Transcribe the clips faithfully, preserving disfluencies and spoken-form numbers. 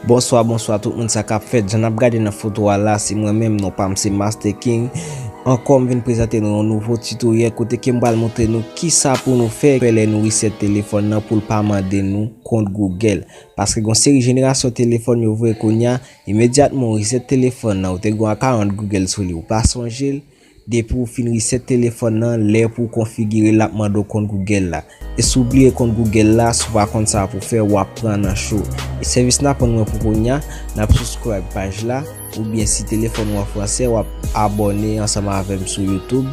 Bonswa, bonswa tout moun, sa k ap fèt? Jan n ap gade nan foto a la, se mwen menm, non pa m se Master King. Ankò m vin prezante nou yon nouvo tutoriel kote ke m pral montre nou kisa pou nou fè lè nou reset telefòn nan pou l pa mande nou kont Google. Paske gon seri jenerasyon telefòn yo vre kounye a, imedyatman ou reset telefòn nan, ou te gen yon account Google sou li, ou pa sonje l, depi ou fin reset telefòn nan, lè pou w konfigire l, l ap mande w kont Google la. E si w bliye kont Google la, si w pa konn sa pou fè, w ap pran nan cho. E sèvis n ap rann mwen pou kounye a, n ap subscribe paj la, oubyen si telefòn ou an fransè, w ap abòne ansanm avè m sou YouTube.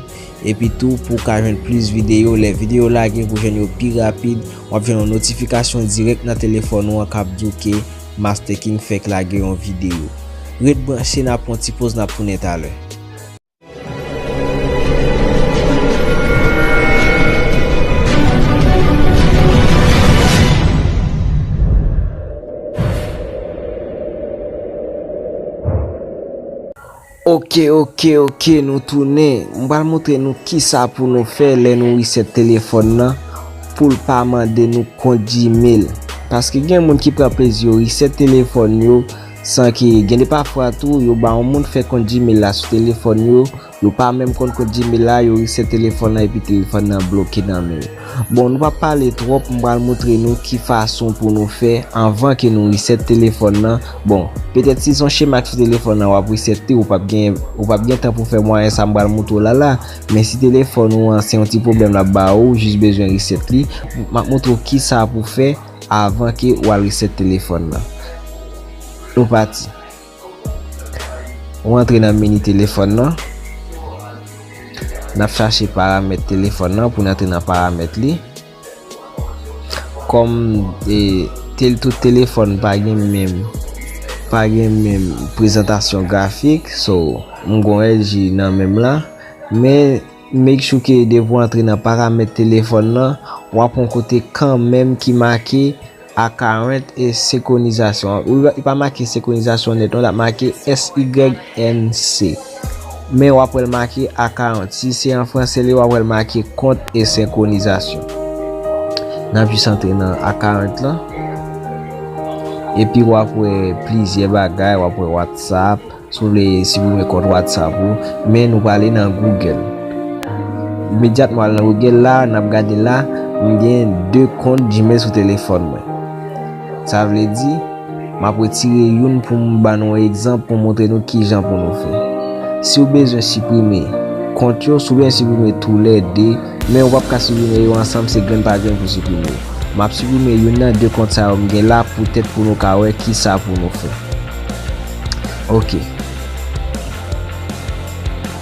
Epi tou, pou w ka jwenn plis videyo, lè videyo lage, pou jwenn yo pi rapid, w ap jwenn yon notifikasyon dirèk nan telefòn ou an k ap di w ke Master King fèk lage yon videyo. Ret branche, n ap pran ti poz, n ap tounen talè. Oke, oke, oke, nou tounen. M pral montre nou kisa pou nou fè lè nou reset telefòn nan pou l pa mande nou kont Gmail. Paske gen moun ki pran plezi yo reset telefòn yo san ke gen de pafwa tou yo ba yon moun fè kont Gmail la sou telefòn yo, yo pa menm konn kont Gmail la, yo reset telefòn nan epi telefòn nan bloke nan men yo. Bon, nou p ap pale twòp, m pral montre nou ki fason pou nou fè anvan ke nou reset telefòn nan. Bon, petèt si se yon chema ki sou telefòn nan w ap reset li, ou p ap gen, ou p ap gen tan pou fè mwayen sa m pral montre w la la. Men si telefòn ou an se yon ti pwoblèm l ap ba ou, ou jis bezwen reset li, m ap montre w kisa pou fè avan ke w al reset telefòn nan. Nou pati. Ou antre nan meni telefòn nan. N ap chache paramèt telefòn nan pou n antre nan paramèt li. Kòm, e, tel tout telefòn pa gen menm, pa gen menm prezantasyon grafik, so, m gon L G nan men m la. Men, make sure ke depi w antre nan paramèt telefòn nan, w ap wè yon kote kanmenm ki make account e senkronizasyon. Ou, li pa make senkronizasyon nèt, non, l ap make S Y N C. Men w ap wè l make account. Si se an fransè li, w ap wè l make kont e senkronizasyon. N ap jis antre nan account lan. Epi w ap wè plizyè bagay, w ap wè WhatsApp, si w vle siprime kont WhatsApp ou, men nou prale nan Google. Imedyatman w al nan Google la, n ap gade la, m gen de kont Gmail sou telefòn mwen. Sa vle di, m ap retire youn pou m ba nou yon egzanp, pou m montre nou kijan pou nou fè. Si w bezwen siprime kont yo, si w bezwen siprime toulède, men ou p ap ka siprime yo ansanm, se grenn pa grenn pou siprime yo. M ap siprime youn nan de kont sa yo m gen la, poutèt pou nou ka wè kisa pou nou fè. Ok.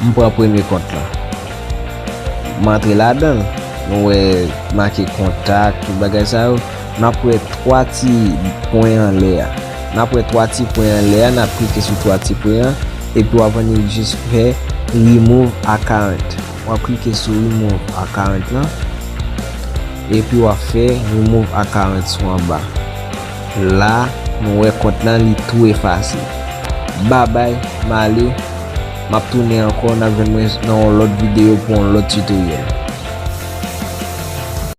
M pran premye kont lan. M antre ladan l. Nou wè make kontak, tout bagay sa yo. N ap wè twa ti pwen anlè a. N ap wè twa ti pwen anlè a, n ap klike sou twa ti pwen an. Epi w ap vin jis fè remove account. W ap klike sou remove account lan. Epi w ap fè remove account sou anba. La, nou wè kont lan li tou efase. Babay, m ale. M ap tounen ankò, n ap jwenn mwen nan yon lòt videyo pou yon lòt tutoriel.